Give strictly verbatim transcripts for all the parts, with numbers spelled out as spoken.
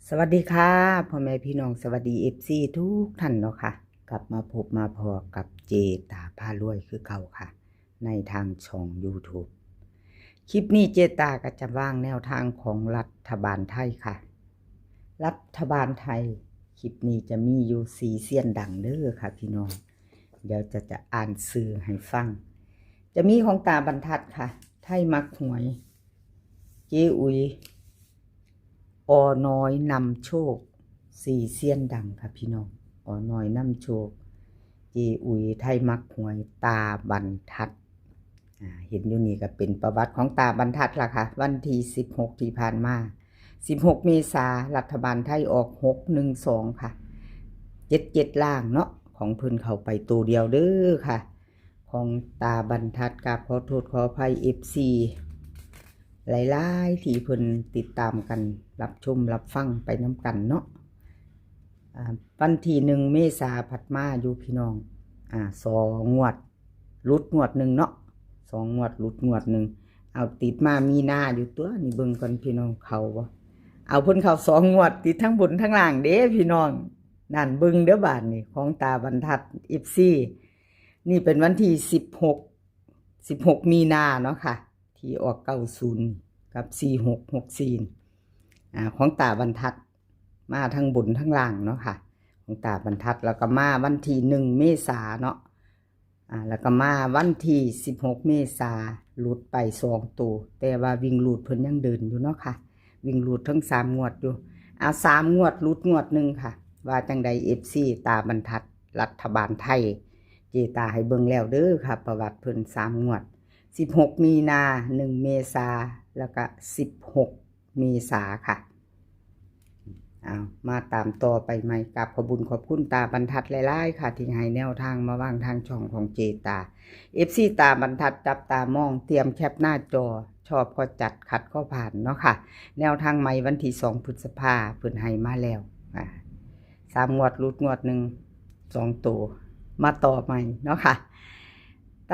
สวัสดีค่ะ พ่อแม่พี่น้อง สวัสดี เอฟซี ทุกท่านเนาะค่ะ กลับมาพบมาพ้อกับเจตาพารวยคือเก่าค่ะ ในทางช่อง YouTube คลิปนี้เจตาก็จะวางแนวทางของรัฐบาลไทยค่ะ รัฐบาลไทย คลิปนี้จะมีอยู่สี่เซียนดังเด้อค่ะพี่น้อง เดี๋ยวจะจะอ่านชื่อให้ฟัง จะมีของตาบรรทัดค่ะ ไทยมักหวย เจอุ๋ย อน้อยนำโชค สี่เซียนดังค่ะพี่น้อง อน้อยนำโชค เจอุ๋ย ไทยมักหวย ตาบรรทัด อ่า เห็นอยู่นี่ก็เป็นประวัติของตาบรรทัดล่ะค่ะ วันที่สิบหกที่ผ่านมา สิบหกเมษา รัฐบาลไทยออกหกหนึ่งสองค่ะ เจ็ดเจ็ดล่างเนาะ ของเพิ่นเข้าไปตัวเดียวเด้อค่ะ ของตาบรรทัด กราบขอโทษขออภัย เอฟซี หลายๆ ที่เพิ่นติดตามกันรับชมรับฟังไปนำกันเนาะ อ่า วันที่หนึ่งเมษาผัดมาอยู่พี่น้อง อ่า สองงวด หลุดงวดหนึ่งเนาะ สองงวดหลุดงวดหนึ่ง เอาติดมามีนาอยู่ตัวนี่ เบิ่งก่อนพี่น้อง เข้าบ่ เอาเพิ่นเข้าสองงวดติดทั้งบนทั้งล่างเด้พี่น้อง นั่นเบิ่งเด้อบาดนี่ ของตาบรรทัด เอฟซี นี่เป็นวันที่สิบหก สิบหกมีนาเนาะค่ะ ที่ออกเก้าศูนย์กับสี่หกหกสี่ อ่า ของตาบรรทัด มาทั้งบนทั้งล่างเนาะค่ะ ของตาบรรทัด แล้วก็มาวันที่หนึ่งเมษาเนาะ อ่า แล้วก็มาวันที่สิบหกเมษา หลุดไปสองตัว แต่ว่าวิ่งหลุดเพิ่นยังเดินอยู่เนาะค่ะ วิ่งหลุดทั้งสามงวดอยู่ อ่า สามงวดหลุดงวดหนึ่งค่ะ ว่าจังใด เอฟซี ตาบรรทัด รัฐบาลไทย เจตาให้เบิ่งแล้วเด้อค่ะ ประวัติเพิ่นสามงวด สิบหกมีนา หนึ่งเมษา แล้วก็สิบหกเมษาค่ะ เอามาตามต่อไปใหม่ กราบขอบบุญขอบคุณตาบรรทัดหลายๆ ค่ะ ที่ให้แนวทางมาวางทางช่องของเจตา เอฟซี ตาบรรทัดจับตามอง เตรียมแคปหน้าจอ ชอบก็จัด ขัดก็ผ่านเนาะค่ะ แนวทางใหม่วันที่สองพฤษภา เพิ่นให้มาแล้ว อ่า สามงวดหลุดงวดหนึ่ง สองตัว มาต่อใหม่เนาะค่ะ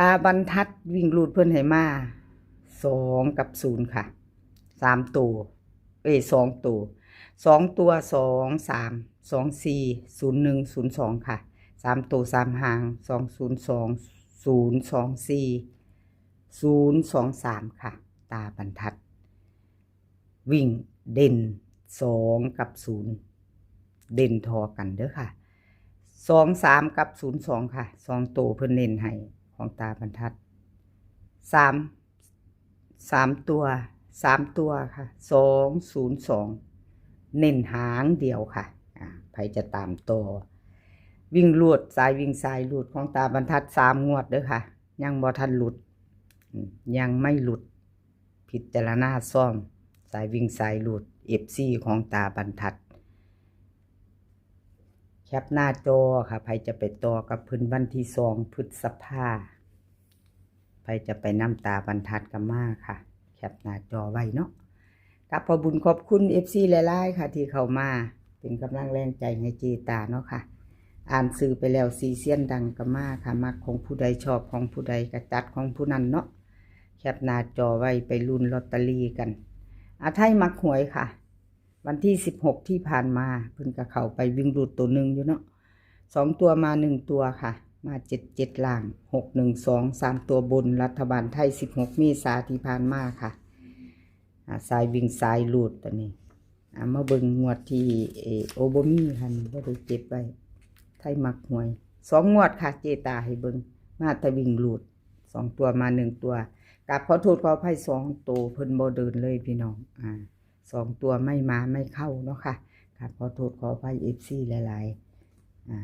ตาบรรทัดวิ่งหลุดเพิ่นให้มา สองกับศูนย์ค่ะ สามตัว เอ้ย สองตัว สองตัว สองสาม สองสี่ ศูนย์หนึ่ง ศูนย์สองค่ะ สามตัวสามหาง สองศูนย์สอง ศูนย์สองสี่ ศูนย์สองสามค่ะ ตาบรรทัด วิ่งเด่นสองกับศูนย์ เด่นทอกันเด้อค่ะ สองสามกับศูนย์สองค่ะ สองตัวเพิ่นเน้นให้ของตาบรรทัด สาม สามตัว สามตัวค่ะ สองศูนย์สอง เน้นหางเดียวค่ะ อ่า ไผจะตามต่อ วิ่งหลุด สายวิ่งสายหลุดของตาบรรทัดสามงวดเด้อค่ะ ยังบ่ทันหลุด อืม ยังไม่หลุด พิจารณาซ่อม สายวิ่งสายหลุด เอฟซี ของตาบรรทัด แคปหน้าจอค่ะ ไผจะไปต่อกับเพิ่นวันที่สองพฤษภา ไผจะไปนำตาบรรทัดก็มาค่ะ แคปหน้าจอไว้เนาะ กราบขอบบุญขอบคุณ เอฟซี หลายๆ ค่ะ ที่เข้ามาเป็นกำลังแรงใจให้เจตาเนาะค่ะ อ่านชื่อไปแล้วสี่เซียนดังก็มาค่ะ มักของผู้ใดชอบของผู้ใดก็จัดของผู้นั้นเนาะ แคปหน้าจอไว้ไปลุ้นลอตเตอรี่กัน อ่ะ ไทยมักหวยค่ะ วันที่สิบหกที่ผ่านมา เพิ่นก็เข้าไปวิ่งหลุดตัวหนึ่งอยู่เนาะ สองตัวมาหนึ่งตัวค่ะ มาเจ็ดเจ็ดล่าง หกหนึ่งสอง สามตัวบน รัฐบาลไทย สิบหกเมษาที่ผ่านมาค่ะ อ่า สายวิ่งสายหลุดตัวนี้ อ่า มาเบิ่งงวดที่ เออ โอ้ บ่มีค่ะ นี่บ่ได้เก็บไว้ ไทยมักหวย สองงวดค่ะ เจตาให้เบิ่ง มาแต่วิ่งหลุด สองตัวมาหนึ่งตัว กราบขอโทษขออภัย สองตัวเพิ่นบ่เดินเลยพี่น้อง อ่า สองตัวไม่มาไม่เข้าเนาะค่ะ กราบขอโทษขออภัย เอฟซี หลายๆ อ่า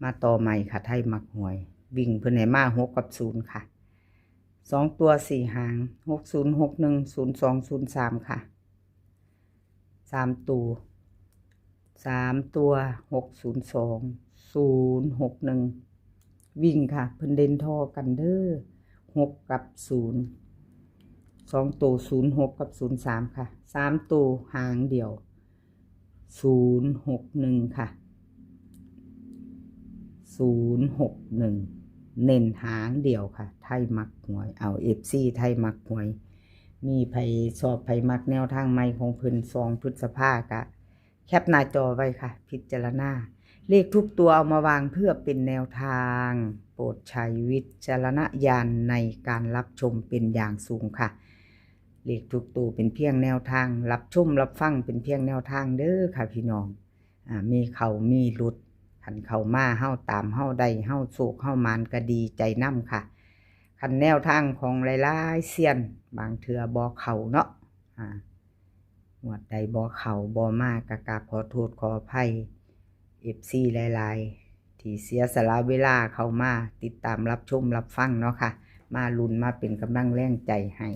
มาต่อใหม่ค่ะ ไทยมักหวย วิ่งเพิ่นให้มาหกกับศูนย์ค่ะ สองตัวสี่หาง หกศูนย์ หกหนึ่ง ศูนย์สอง ศูนย์สามค่ะ สามตัว สามตัว หกศูนย์สอง ศูนย์หกหนึ่ง วิ่งค่ะ เพิ่นเด่นทอกันเด้อ หกกับศูนย์ สองตัว ศูนย์หก กับ ศูนย์สาม ค่ะ สามตัวหางเดียว ศูนย์หกหนึ่ง ค่ะ ศูนย์หกหนึ่ง เน้นหางเดียวค่ะ ไทยมักหวย เอา เอฟซี ไทยมักหวย มีไผชอบไผมักแนวทางใหม่ของเพิ่น สองพฤษภาก็ แคปหน้าจอไว้ค่ะ พิจารณา เลขทุกตัวเอามาวางเพื่อเป็นแนวทาง โปรดใช้วิจารณญาณในการรับชมเป็นอย่างสูงค่ะ เลขทุกตัวเป็นเพียงแนวทาง รับชมรับฟังเป็นเพียงแนวทางเด้อค่ะพี่น้อง อ่า มีเข้ามีหลุด คันเข้ามาเฮาตาม เฮาได้ เฮาโชค เฮามานก็ดีใจนำค่ะ คันแนวทางของหลายๆเซียน บางเทื่อบ่เข้าเนาะ อ่า งวดใดบ่เข้าบ่มาก็กราบขอโทษขออภัย เอฟซี หลายๆ ที่เสียสละเวลาเข้ามาติดตามรับชมรับฟังเนาะค่ะ มาลุ้นมาเป็นกำลังแรงใจให้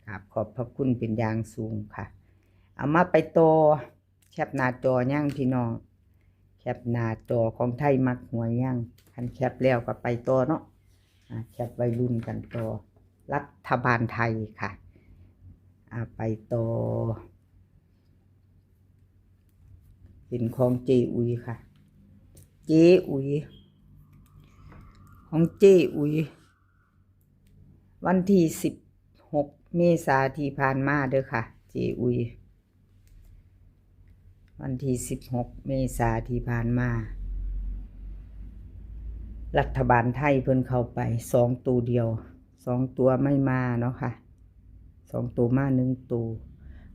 กราบขอบพระคุณเป็นอย่างสูงค่ะ เอามาไปต่อ แคปหน้าจอยังพี่น้อง แคปหน้าจอของไทยมักหวยยัง คันแคปแล้วก็ไปต่อเนาะ อ่า แคปไว้ลุ้นกันต่อ รัฐบาลไทยค่ะ อ่า ไปต่อ เป็นของเจอุ๋ยค่ะ เจอุ๋ย ของเจอุ๋ย วันที่ สิบหก เมษาที่ผ่านมาเด้อค่ะ เจอุ๋ย วันที่ สิบหก เมษาที่ผ่านมา รัฐบาลไทยเพิ่นเข้าไปสองตัวเดียว สองตัวไม่มาเนาะค่ะ สองตัวมาหนึ่งตัว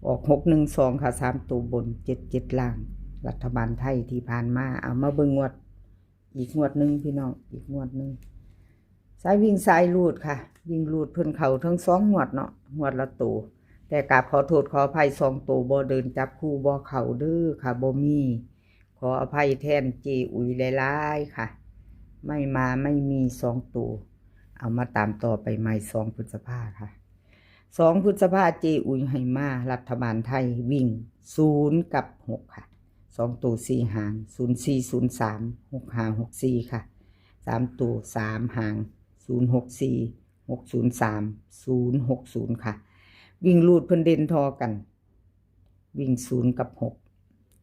ออก หกหนึ่งสอง ค่ะ สามตัวบน เจ็ดเจ็ด ล่าง รัฐบาลไทยที่ผ่านมา เอามาเบิ่งงวด อีกงวดหนึ่งพี่น้อง อีกงวดหนึ่ง สายวิ่งสายรูดค่ะ วิ่งรูดเพิ่นเข้าทั้งสองงวดเนาะ งวดละตัว แต่กราบขอโทษขออภัย สองตัวบ่เดิน จับคู่บ่เข้าเด้อค่ะ บ่มี ขออภัยแทนเจอุ๋ยหลายๆค่ะ ไม่มาไม่มีสองตัว เอามาตามต่อไปใหม่ สองพฤษภาค่ะ สองพฤษภาเจอุ๋ยให้มา รัฐบาลไทยวิ่งศูนย์กับหกค่ะ สองตัวสี่หาง ศูนย์สี่ศูนย์สาม หกห้าหกสี่ค่ะ สามตัวสามหาง ศูนย์หกสี่ หกศูนย์สาม ศูนย์หกศูนย์ค่ะ วิ่งรูดเพิ่นเด่นท่อกัน วิ่งศูนย์กับหก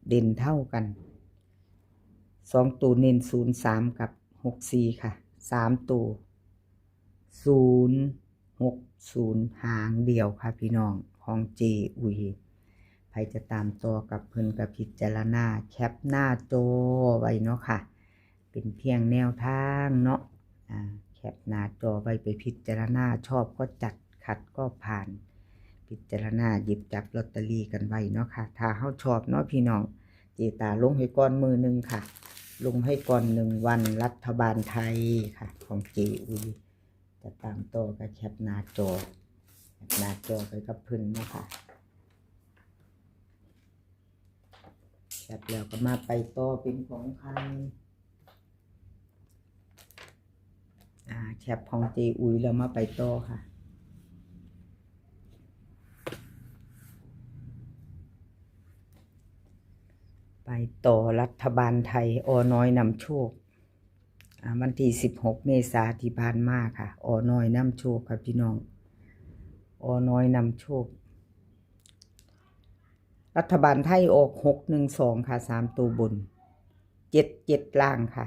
เด่นเท่ากัน สองตัวเน้นศูนย์สามกับหกสี่ค่ะ สามตัว ศูนย์หกศูนย์ หางเดียวค่ะพี่น้อง ของเจอุ๋ย ไผจะตามต่อกับเพิ่นก็พิจารณาแคปหน้าจอไว้เนาะค่ะ เป็นเพียงแนวทางเนาะ อ่า แคปหน้าจอไว้ไปพิจารณา ชอบก็จัด ขัดก็ผ่าน พิจารณาหยิบจับลอตเตอรี่กันไว้เนาะค่ะ ถ้าเฮาชอบเนาะพี่น้อง เจตาลงให้ก่อนมื้อหนึ่งค่ะ ลงให้ก่อนหนึ่งวัน รัฐบาลไทยค่ะ ของเจอุ๋ย จะตามต่อก็แคปหน้าจอ แคปหน้าจอไปกับเพิ่นเนาะค่ะ แคปแล้วก็มาไปต่อเป็นของใคร อ่า แคปของเจอุ๋ยแล้วมาไปต่อค่ะ ไปต่อรัฐบาลไทย อ.น้อยนำโชค อ่า วันที่ สิบหก เมษาที่ผ่านมาค่ะ อ.น้อยนำโชคค่ะพี่น้อง อ.น้อยนำโชค รัฐบาลไทยออก หกหนึ่งสอง ค่ะ สามตัวบน เจ็ดเจ็ด ล่างค่ะ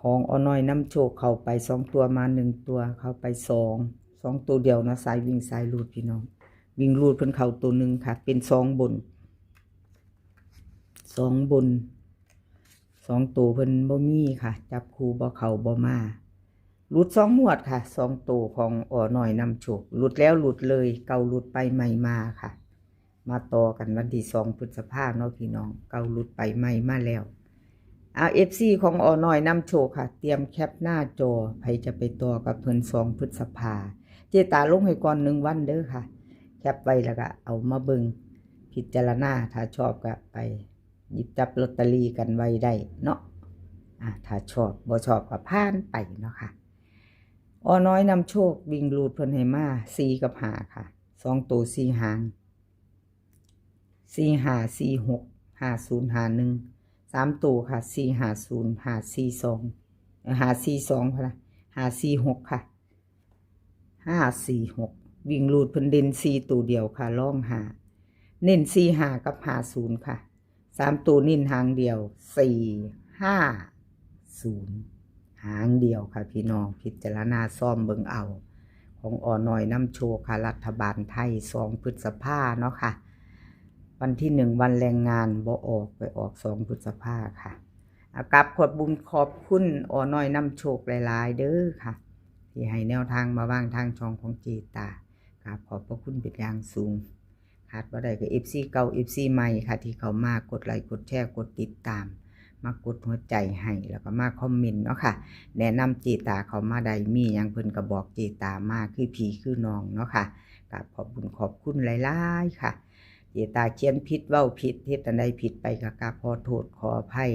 ของ อ.น้อยนำโชคเข้าไปสองตัวมาหนึ่งตัว เข้าไปสอง สองตัวเดียวเนาะ สายวิ่งสายรูดพี่น้อง วิ่งรูดเพิ่นเข้าตัวหนึ่งค่ะ เป็นสองบน สองบน สองตัวเพิ่นบ่มีค่ะ จับคู่บ่เข้าบ่มา หลุดสองงวดค่ะ สองตัวของ อ.น้อยนำโชค หลุดแล้วหลุดเลย เก่าหลุดไปใหม่มาค่ะ มาต่อกันวันที่ สองพฤษภาเนาะพี่น้อง เก่าหลุดไปใหม่มาแล้ว เอา เอฟซี ของ อ.น้อยนำโชคค่ะ เตรียมแคปหน้าจอ ไผจะไปต่อกับเพิ่น สองพฤษภา เจตาลงให้ก่อนหนึ่งวันเด้อค่ะ แคปไว้แล้วก็เอามาเบิ่ง พิจารณา ถ้าชอบก็ไปหยิบจับลอตเตอรี่กันไว้ได้เนาะ อ่า ถ้าชอบบ่ชอบก็ผ่านไปเนาะค่ะ อ.น้อยนำโชควิ่งรูดเพิ่นให้มา สี่กับห้าค่ะ สองตัวสี่หาง สี่ห้าสี่หก ห้าศูนย์ห้าหนึ่ง สามตัวค่ะ สี่ห้าศูนย์ ห้าสี่สอง เอ่อ ห้าสี่สอง ค่ะ ห้าสี่หก ค่ะ ห้าสี่หก วิ่งรูดเพิ่นเด่นสี่ตัวเดียวค่ะ รองห้า เน้นสี่ห้ากับห้าศูนย์ค่ะ สามตัวเน้นหางเดียว สี่ห้าศูนย์ หางเดียวค่ะพี่น้อง พิจารณาซ่อมเบิ่งเอา ของ อ.น้อยนำโชคค่ะ รัฐบาลไทย สองพฤษภาเนาะค่ะ ไป วันที่หนึ่งวันแรงงาน บ่ออกไปออกสองพฤษภาค่ะ อ่ะ กราบขอบบุญขอบคุณออน้อยนำโชคหลายๆเด้อค่ะ ที่ให้แนวทางมาวางทางช่องของเจตา กราบขอบพระคุณเป็นอย่างสูง ขาดบ่ได้ก็ เอฟซี เก่า เอฟซี ใหม่ค่ะ ที่เข้ามากดไลค์กดแชร์กดติดตาม มากดหัวใจให้ แล้วก็มาคอมเมนต์เนาะค่ะ แนะนำเจตาเข้ามาได้ มีหยังเพิ่นก็บอกเจตามา คือพี่คือน้องเนาะค่ะ กราบขอบบุญขอบคุณหลายๆค่ะ เจตาเขียนผิดเว้าผิด เฮ็ดอันใดผิดไปก็กราบขอโทษขออภัย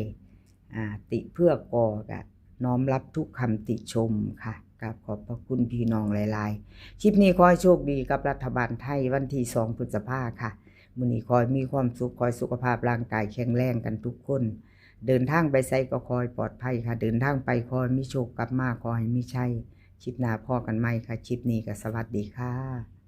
อ่า ติเพื่อก่อก็น้อมรับทุกคำติชมค่ะ กราบขอบพระคุณพี่น้องหลายๆ คลิปนี้ขอให้โชคดีกับรัฐบาลไทยวันที่สองพฤษภาค่ะ มื้อนี้ขอให้มีความสุข ขอให้สุขภาพร่างกายแข็งแรงกันทุกคน เดินทางไปไสก็ขอให้ปลอดภัยค่ะ เดินทางไปขอให้มีโชค กลับมาขอให้มีชัย คลิปหน้าพ้อกันใหม่ค่ะ คลิปนี้ก็สวัสดีค่ะ